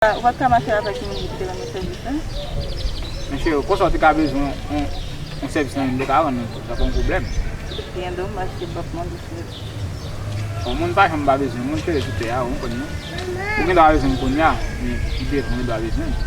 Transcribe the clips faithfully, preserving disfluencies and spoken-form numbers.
Ou pa t ka mache avèk yon moun ki te rann mwen sèvis la? Men cheri, konsa w te ka bezwen yon, yon sèvis nan men m, m te ka rann ou, sa pa yon pwoblèm. Byen domaj ke m p ap mande frè. Bon, moun pa janm pa bezwen moun, cheri, sou tè a, ou konprann non? Ou gen dwa bezwen m kounye a, men pi devan ou gen dwa bezwen m.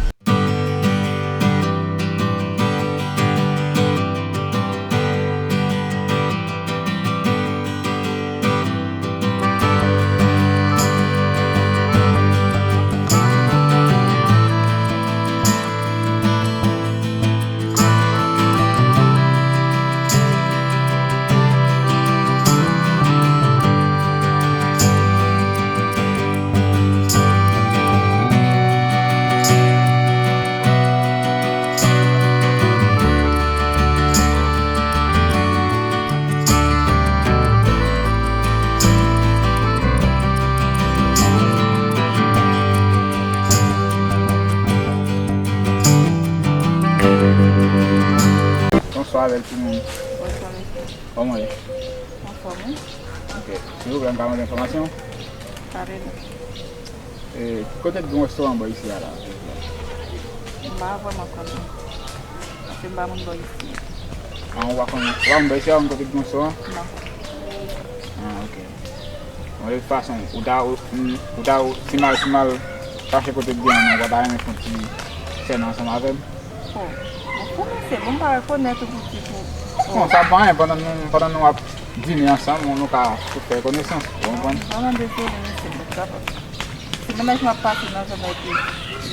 Bonswa, bèl timoun. Bonswa, mesye. Kòman w ye? Anfòm, wi. Ok. Silvouplè, m ka mande enfòmasyon? Pale non. E, kote k gen yon restoran bò isi a la, silvouplè? M pa vrèman konn non. Paske m pa moun bò isi. Ah, ou pa konn, ou pa moun bò isi a, ou konn kote k gen yon restoran? Non. Ah, ok. Bon, de tout fason, ou ta, ou, ou ta, ou, si m al, si m al chache kote k gen an, ou pa ta renmen fè yon ti sèn ansanm avè m? Oh, bon, kòmanse, bon, m pa rekonèt ou pou ti pou. Bon, sa pa anyen, pandan nou, pandan nou ap dine ansanm, nou ka tou fè konesans, ou konprann? Vrèman dezole, mesye, m pa kapab. Se mennaj mwen ap pase nan zòn nan, epi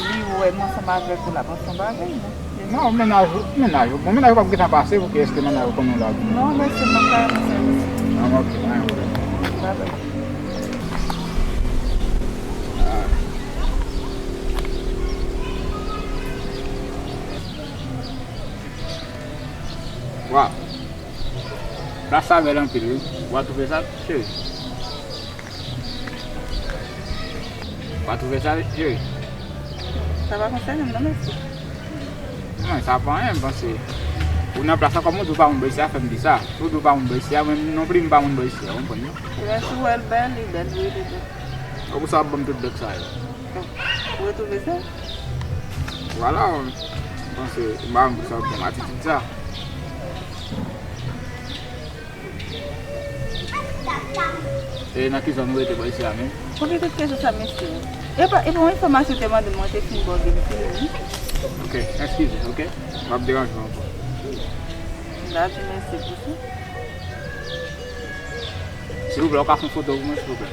li wè m ansanm avèk ou, l ap ansanm avè l, non? Non, mennaj ou, mennaj ou. Bon, mennaj ou p ap gentan pase, pou ki èske mennaj ou konnen w la? Non, mesye, m ap kare nan sèvis. Ah, ok, pa gen pwoblèm. Bye bye. Waw. Plas sa bèl anpil, wi. Ou pa twouve sa, cheri? Ou pa twouve sa, cheri? Sa pa konsène m, non, mesye. Non, sa pa anyen, m panse. Ou nan plas la, kòm ou di w pa moun bò isi a, fè m di sa. Si w di w pa moun bò isi a, mwen non plis, m pa moun bò isi a, ou konprann, non? Ebyen, si w wè l bèl, li bèl, wi, li bèl. Ou pou sa w ap ban m tout bèk sa yo. Ou retwouve sa? Vwala, m panse, m pa menm sa pran atitid sa. E nan ki zòn ou rete bò isi a menm? Poze tout kesyon sa, mesye. E pa, e pa yon enfòmasyon te mande m, mwen te fin bò gen fini. Ok, eskize, ok? M ap deranje w ankò. M ta di mèsi pou sa. Silvouplè, ou ka fè yon foto pou mwen, silvouplè?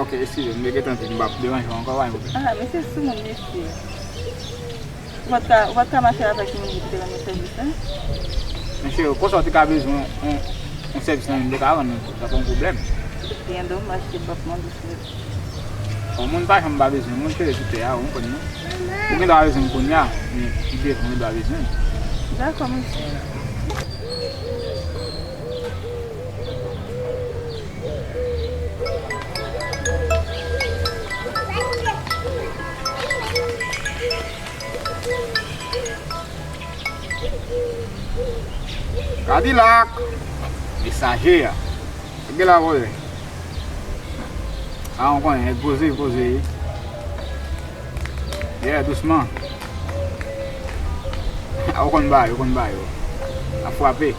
Ok, eskize m, m te gentan di m p ap deranje w ankò, pa gen pwoblèm. Ah, mesye sou moun, mesye. Ou pa t ka, ou pa t ka mache avèk moun ki te rann mwen sèvis la? Men cheri, konsa w te ka bezwen yon, yon sèvis nan men m, m te ka rann ou, sa pa yon pwoblèm. Byen domaj ke m p ap mande frè. Bon, moun pa janm pa bezwen moun, cheri, sou tè a, ou konprann non? Ou gen dwa bezwen m kounye a, men pi devan ou gen dwa bezwen m. Dakò, mesye. Kadilak! Mesaje a. Gade la, voye. A, ou konnen, nèg poze, poze. Yeah, dousman. A, ou konn bagay, ou konn bagay, ou. Ap frape.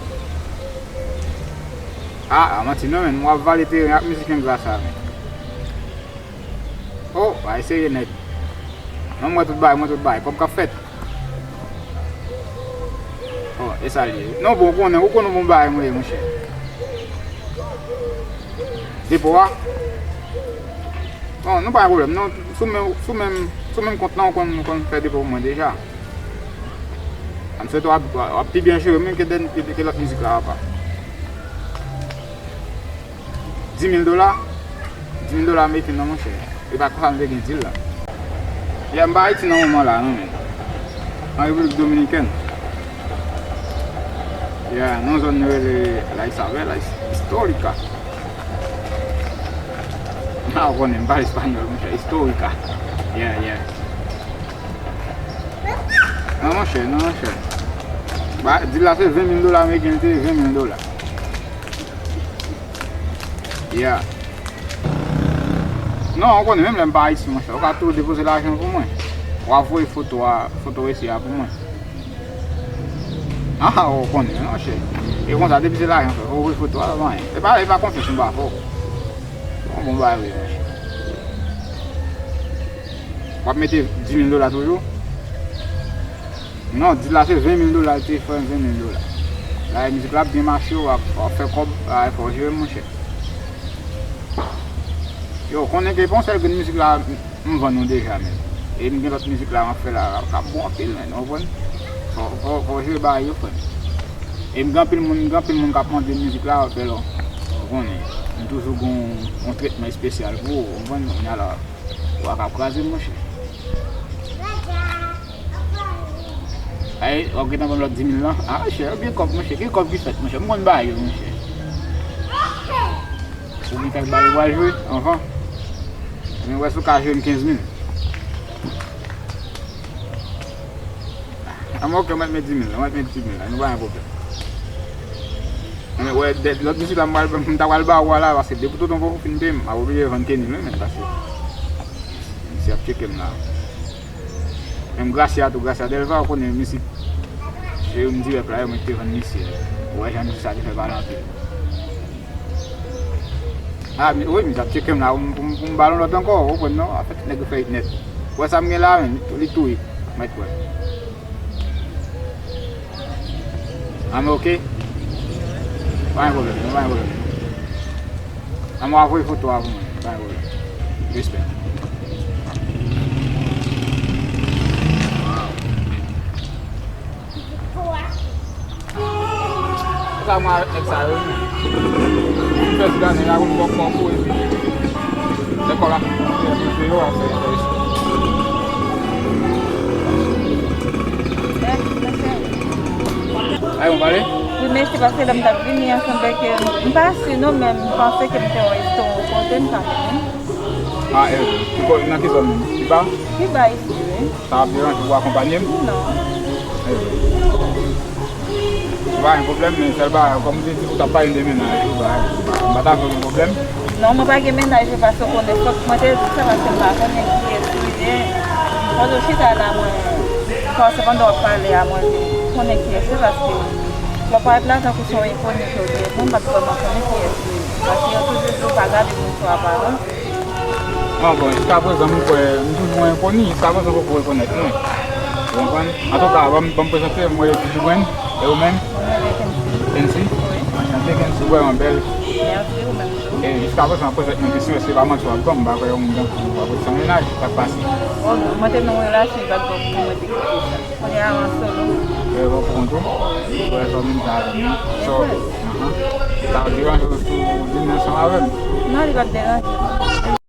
A, a, manti non, men, w ap vale teren ak mizik engra sa, men. Oh, bagay serye nèt. Non, mwen tout bagay, mwen tout bagay. Kòb k ap fèt. Oh, e sa l ye. Non, bon, ou konnen, ou konnen bon bagay mwen ye, monchè. Depo a? Non, nou pa gen pwoblèm. Non, sou menm, sou menm, sou menm kont lan, ou konn, ou konn fè depo pou mwen deja. M swete w ap, w ap pi byen jere menm ke dèn-, ke, ke lòt mizik la, apa. Dis mil dola? Dis mil dola ameriken nan, monchè. E pa konsa nou te gen deal la. Yeah, m pa Ayiti nan moman la, non, men. An Repiblik Dominikèn. Yeah, nan zòn yo rele La Isabel, La Is-, Historica. A, ou konnen, m pale espanyòl, monchè. Historica. Yeah, yeah. Non, monchè, non, monchè. Ba, deal la se ven mil dola ameriken, se ven mil dola. Yeah. Non, ou konnen, menm lè m pa Ayiti, monchè, ou ka toujou depoze lajan pou mwen. W ap voye foto a, foto resi a pou mwen. Ah, ou konnen, monchè. E konsa, depi se lajan, frè, ou voye foto a, pa anyen. E pa, e pa konfyans m pa fè w. Bon, bon bagay, monchè. W ap mete dis mil dola toujou? Non, dis la se ven mil dola, l te fè ven mil dola. La, mizik la ap byen mache, w ap, w ap fè kòb, a, fò w jere, monchè. Yo, konnen ke pa yon sèl grenn mizik la, m vann nou deja, men. E m gen lòt mizik la, m ap fè la, k ap bon anpil, men, ou konprann? Fò, fò, fò w jere bagay yo, frè m. E m gen anpil moun, gen anpil moun k ap mande mizik la, fè lò. Ou konnen, m toujou gon, yon tretman espesyal pou ou, ou konprann? Kounye a la, ou pa ka kraze m, monchè. Ay, w ap gentan ban m lòt dis mil lan? Ah, monchè, gen kòb, monchè, gen kòb ki fèt, monchè. M konn bagay yo, monchè. Ou gen kèk bagay ou pral jwe anvan. Men wè si w ka jwe m kenz mil. Anben, ok, mwen met dis mil, mwen met dis mil la, nou pa gen pwoblèm. Anben, wè, de, lòt mizik la, m pral, m ta pral ba ou a la, paske depi Tonton poko fin peye m, m ap oblije vann Kenny, wi, men, paske misye ap tcheke m la. Menm Gracia tou, Gracia Delva, ou konnen mizik Jerome Direct la, yo mèt te vann misye. Ou wè jan mizik sa te fè pale anpil. Ah, mi, wi, misye ap tcheke m la, pou m, pou m, pou m ba l yon lòt ankò, ou konprann non? Afè ti nèg yo fè it nèt. Ou wè sa m gen la, men, li tou it. Mèt wè. Anben, ok. Pa gen pwoblèm, pa gen pwoblèm. Anben, w a voye foto a pou mwen, pa gen pwoblèm. Respè. Sa mwen avèk nèg sa yo, wi. M fè ti gade la, konn bòk bòk ou, epi lè kò la fin, epi yo ap fè, fè. Ay, ou pale? Wi, mèsi, paske lè m t ap vini an, sanble ke m pa si non, men m panse ke m te wè resto yon kote, m pa konnen. Ah, e, ki bò, nan ki zòn menm? Pi ba? Pi ba isi, wi. Sa ap deranje w akonpanye m? Non. E, se pa yon pwoblèm, men sèl bagay, kòm ou te di ou t ap pale de mennaj ou, bagay, m pa ta vle yon pwoblèm. Non, mwen pa gen mennaj, se paske w konnen, fòk mwen te di sa, paske m pa konnen kiyès ou ye. Pandan w chita la, mwen panse pandan w ap pale a, mwen konnen kiyès ou ye, paske lè w parèt la, tankou se yon enkoni ke w te ye, bon, m pa t vrèman konnen kiyès ou ye. Paske yo toujou di w pa gade moun sou aparans. Bon, bon, jiskaprezan, m kwè, m toujou yon enkoni, jiskaprezan, poko rekonèt mwen. Ou konprann? Antouka, ban m, ban m prezante, mwen se Djoubrèn, e ou menm? Mwen se Kency. Kency? Wi. Anchante, Kency, ou vrèman bèl. Mèsi, ou menm tou. E jiskaprezan, prezant mwen kesyon, èske pa manti w ap ban m, m pa kwè yon moun tankou ou ap ret san mennaj, sa k pase? Oh, non, mwen te nan yon relasyon, m pa t bon pou mwen te kite sa. Kounye a, m an solo. E, ou pou kont ou? Ou wè sa w menm sa avè m, non? So, ahan. Sa deranje w si w vin ansanm avè m? Non, li p ap deranje.